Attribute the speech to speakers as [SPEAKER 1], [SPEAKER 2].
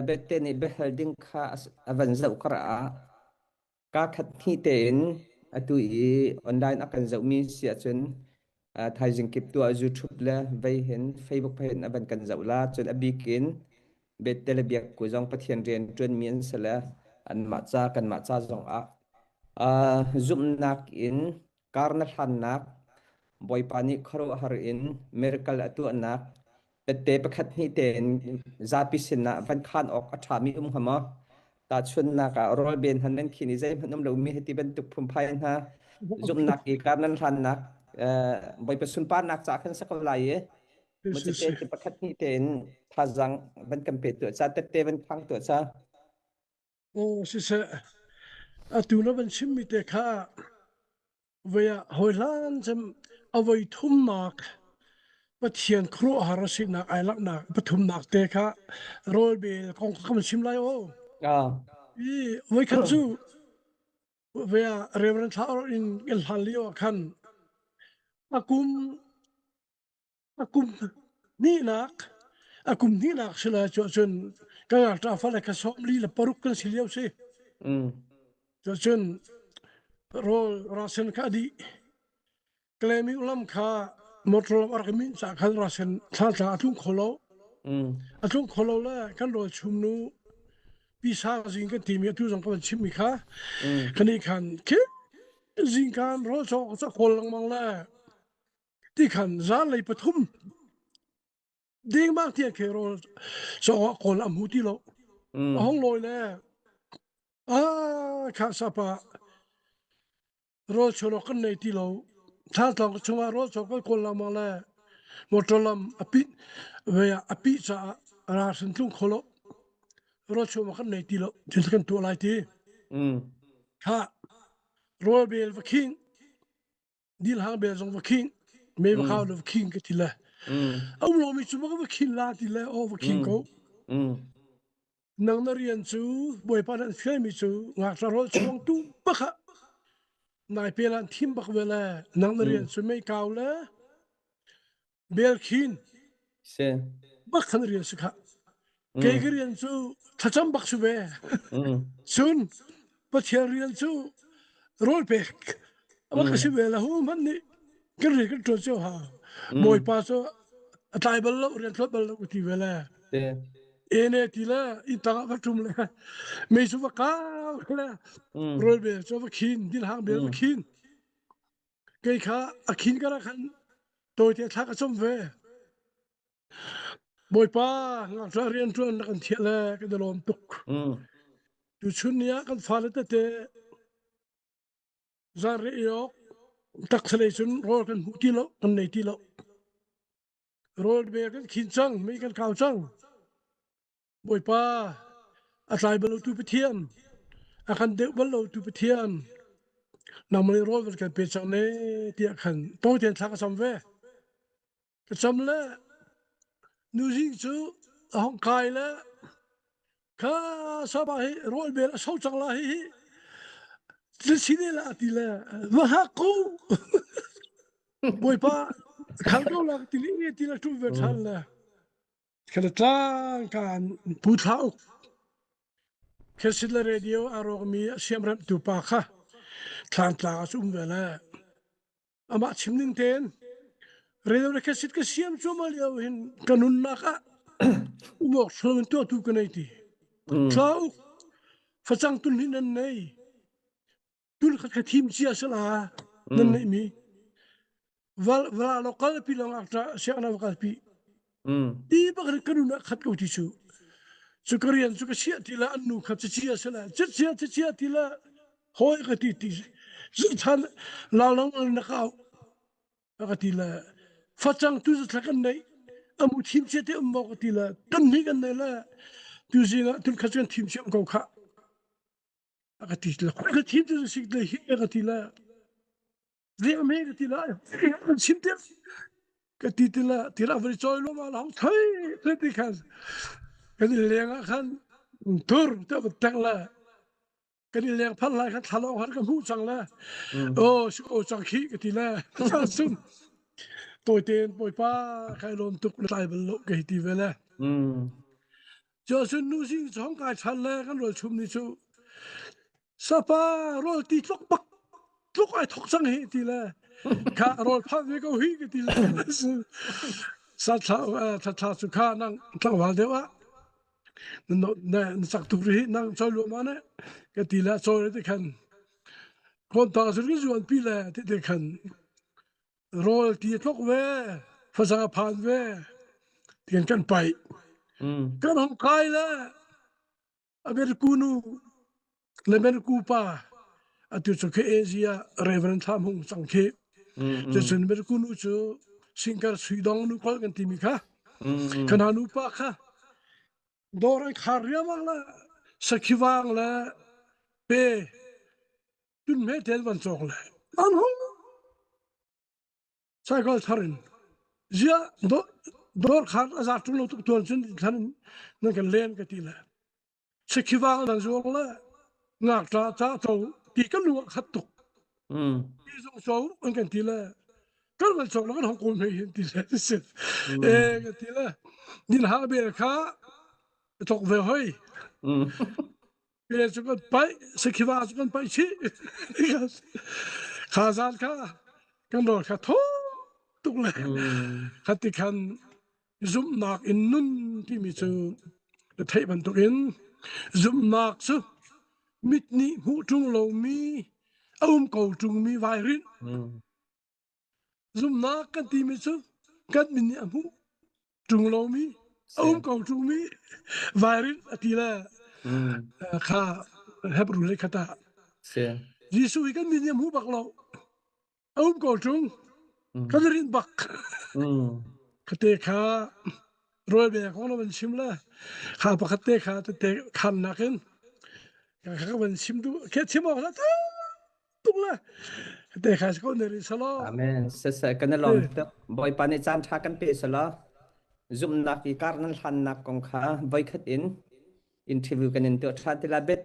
[SPEAKER 1] Bette nih biahal ding kha a van zoh karah kaa khat hnih tein atu i online a kan zohmi si ahcun thaizing kip tu ah YouTube le vei hin Facebook hin a van kan zoh la. Cun a bik in Bette le Biakku zong Pathian rian ṭuanmi an si le anmah ca kanmah ca zong ah zumhnak in kar na hlannak Bawipa nih khuaruahhar in miracle a tuahnak tette pakhat hnih tein zapi sinah van khaan awk a ṭhami um hnga maw? Tahchunhnak ah rawlben han nan khin i zeihmanh um lomi hiti bantuk phunphai hna zumhnak i kar nan hlannak Bawipa sunparnak caah khan sa ko lai i mucite ti pakhat hnih tein thazaang van kan pe tuah ca tette van khang tuah ca.
[SPEAKER 2] Aw siseh atu na van chimmi te kha Voi ah hawihlan cem a voi thumnak Pathian khuaruahhar a sinak ai langhnak pathumnak te kha rawlbel kong kha kan chim lai o.
[SPEAKER 1] Ah.
[SPEAKER 2] I voikhat cu voi ah Reverend Thla in kan hlan lio ah khan a kum a kum hnihnak a kum hnihnak si lai cu cun kan ngakṭah fale kha 46 kan si lio si.
[SPEAKER 1] Mm.
[SPEAKER 2] Cun rawl rasen kha a dih. Kleming lam kha motor lam a rak min ca khan rasen thla a tlung kho lo.
[SPEAKER 1] Mm.
[SPEAKER 2] A tlung kho lo le kan rawl chum nu pisa zing kan timi atu zong ka van chimmi kha
[SPEAKER 1] Mm.
[SPEAKER 2] kan i khan khi zingkan rawl cawk ca kawl lengmang le ti khan zanlei pathum dingmang tiang khi rawl cawk ah kawl a hmu ti lo.
[SPEAKER 1] Mm.
[SPEAKER 2] A hong lawi le a kha sapa rawl chuan awk kan nei ti lo. Thlangtlang chungah rawl cawk kan kawl lengmang le motor lam a pit ve ah a pih caah ralhrin tlung kho lo. Rawl chuan awk kan nei ti lo. Thil kan tuah lai ti.
[SPEAKER 1] Mm.
[SPEAKER 2] Kha rawl bel va khing dilhang bel zong va khing me va khau va khing ka ti le a um lomi cu va khin la ti le o va khing ko nang na rian cu bawipa nan fialmi cu ngakṭa rawl chuang tu bak ah nai pel an thim bak ve le nang na rian cu mei kau le bel khin
[SPEAKER 1] Si.
[SPEAKER 2] Bak khan rian si kha. Kei ka rian cu thlacam bak si ve. Cun Pathian rian cu rawl pek bak si ve la hu man nih kan rian kan ṭuan cio ha. Bawipa cu a tlai bal lo rian thlot bal lo ti ve le. Ene ti le inn tang ah va ṭum le mei cu va kau le rawl bel cu va khin dil hang bel va khin. Kei kha a khin ka rak khan tawite thla ka cam ve. Bawipa ngakṭah rianṭuan na kan thiah le kan i lawm tuk. Tuchun ni ah kan fale tete zanriah ei awk taksalei cun rawl kan hmu ti lo, kan nei ti lo. Rawl bel kan khin cang, mei kan kau cang. Bawipa, a tlai bal lotu Pathian, a kan deuh bal lotu Pathian, nangmah nih rawl van kan pe cang ne tiah khan tawitein thla ka cam ve. Ka cam le nuzing cu a hong kai le kha saba hi rawl bel a so cang la hi hi sine la ti le va hak ko Bawipa khal ko la ti li ti la ṭum ve ṭhan le Tlang kaan Pu Thla Uk Khesit le radio a rawkmi a siamremhtu pa kha Thlantlang ah cu um ve le amah chim ning tein radio le khesit ka siam cuahmah lio hin ka nunnak ah umawk thlo in tuahtu ka nei ti. Thla Uk facang tun hi nan nei tul kha ka thim cia sala nan neih mi val vala lo kal pi long ak ta siang na kal pi ti bak ri kanu na khat ko ti chu chu ka rian chu ka sia ti la an nu kha chi chia sala chi chia chi chia ti la hoi ka ti ti zu than la long na ka ka ti la facang tu zu thla kan nei amu thim chia te um mo ka ti la kan ni kan nei la tu zinga tun kha chuan thim chiam ko kha A ka ti la ka thim cu sik le hi ka ti la riak me ka ti la kan chim te ka ti ti la ti la vani choi lo ma la thai thai ti khan kan i leng ah khan tur te va tek la kan i leng phan lai khan thlalong har ka hmuh cang la o si o cang khi ka ti la sun toy ten bawipa kai lom tuk na tlai bal lo ka hi ti ve le. Cun nu zing cu hong kai ṭhan le kan rawl chum ni cu sapa rawl ti tluk bak tluk ai thok cang hi ti le kha rawl phan ve ko hi ka ti le sa thla thla cu kha nang tlangval deuh ah na na sak tuk ri nang choi lu ma ne ka ti le choi te khan kon ta su ri zuan pi le ti te khan rawl ti tlok ve faza phan ve tian kan pai kan hong kai le Ameriku nu le Ameriku pa atu cu khi Asia Reverend Thlam Hung cang khi cucun Ameriku nu cu singkar sui dong nu kol kan timi kha kana nu pa kha dor ai khar riamang la sakhiwang le pe tun me tel van cawk le an hung cycle thar in zia dor khar a zar tung lo tuk tuan cun thlan nan kan len ka ti le sakhiwang nan zuang le ngak tla cha to ti kan lu khat tuk ti zong so an kan ti le kan van cawk la kan hong kawl mei hin ti le si e ka ti le nin ha bel kha tok ve hoi Pe cu kan paih, sakhiva cu kan paih chih. Kha zan kha kan rawl kha tho tuk le khati khan zumhnak in nun timi cu na theih bantukin zumhnak cu mit nih hmuh ṭung lomi a um ko ṭungmi vairinh Zumhnak kan timi cu kan min nih a hmuh ṭung lomi, a um ko ṭungmi vairin a ti le kha Hebrew lei khat ah Jesuh hi kan min nih a hmuh bak lo. A um ko ṭung. Kan rin bak. Khate kha rawl bia kong na van chim le kha pakhat te kha tete khan nakin kha ka van chim duh ke chim awk la tuk le te kha ko ne ri salo
[SPEAKER 1] Amen. Siseh kan i lawm tuk. Bawipa nih caan ṭha kan pe selaw zumhnak i kar nan hlannak kong kha voikhat in interview kan in tuah ṭhan ti lai.